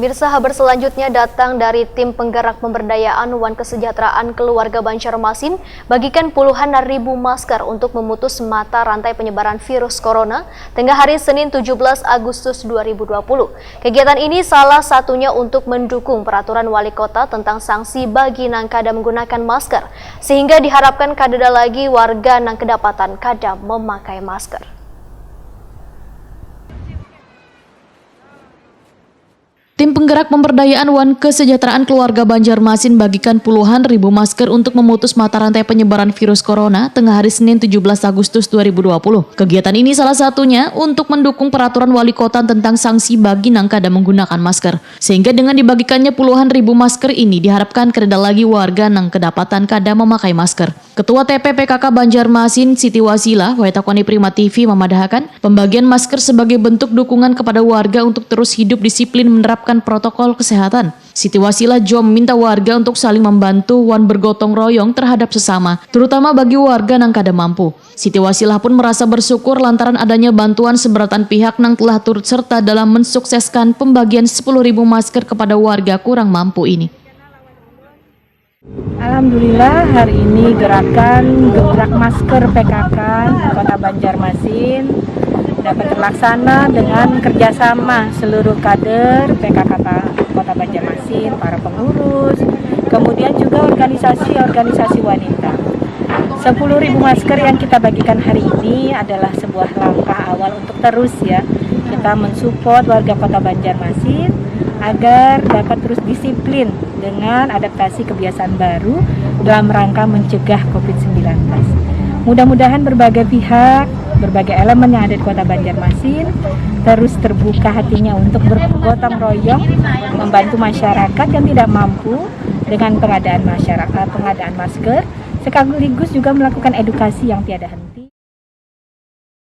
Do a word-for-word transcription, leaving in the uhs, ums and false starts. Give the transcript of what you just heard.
Pemirsa, habar selanjutnya datang dari Tim Penggerak Pemberdayaan wan Kesejahteraan Keluarga Banjarmasin bagikan puluhan ribu masker untuk memutus mata rantai penyebaran virus corona tengah hari Senin tujuh belas Agustus dua ribu dua puluh. Kegiatan ini salah satunya untuk mendukung peraturan wali kota tentang sanksi bagi nang kada menggunakan masker, sehingga diharapkan kadada lagi warga nang kedapatan kada memakai masker. Tim Penggerak Pemberdayaan wan Kesejahteraan Keluarga Banjarmasin bagikan puluhan ribu masker untuk memutus mata rantai penyebaran virus corona tengah hari Senin tujuh belas Agustus dua ribu dua puluh. Kegiatan ini salah satunya untuk mendukung peraturan wali kota tentang sanksi bagi nang kada menggunakan masker. Sehingga dengan dibagikannya puluhan ribu masker ini diharapkan kadada lagi warga nang kedapatan kada memakai masker. Ketua T P P K K Banjarmasin, Siti Wasila, wayatakoni Prima T V mamadahakan, pembagian masker sebagai bentuk dukungan kepada warga untuk terus hidup disiplin menerapkan protokol kesehatan. Siti Wasila jua meminta warga untuk saling membantu wan bergotong royong terhadap sesama, terutama bagi warga nang kada mampu. Siti Wasilah pun merasa bersyukur lantaran adanya bantuan seberatan pihak nang telah turut serta dalam mensukseskan pembagian sepuluh ribu masker kepada warga kurang mampu ini. Alhamdulillah, hari ini gerakan gebrak masker P K K Kota Banjarmasin dapat terlaksana dengan kerjasama seluruh kader P K K Kota Banjarmasin, para pengurus, kemudian juga organisasi-organisasi wanita. Sepuluh ribu masker yang kita bagikan hari ini adalah sebuah langkah awal untuk terus ya kita mensupport warga Kota Banjarmasin agar dapat terus disiplin dengan adaptasi kebiasaan baru dalam rangka mencegah covid sembilan belas. Mudah-mudahan berbagai pihak, berbagai elemen yang ada di Kota Banjarmasin terus terbuka hatinya untuk bergotong royong membantu masyarakat yang tidak mampu dengan pengadaan masyarakat, pengadaan masker, sekaligus juga melakukan edukasi yang tiada henti.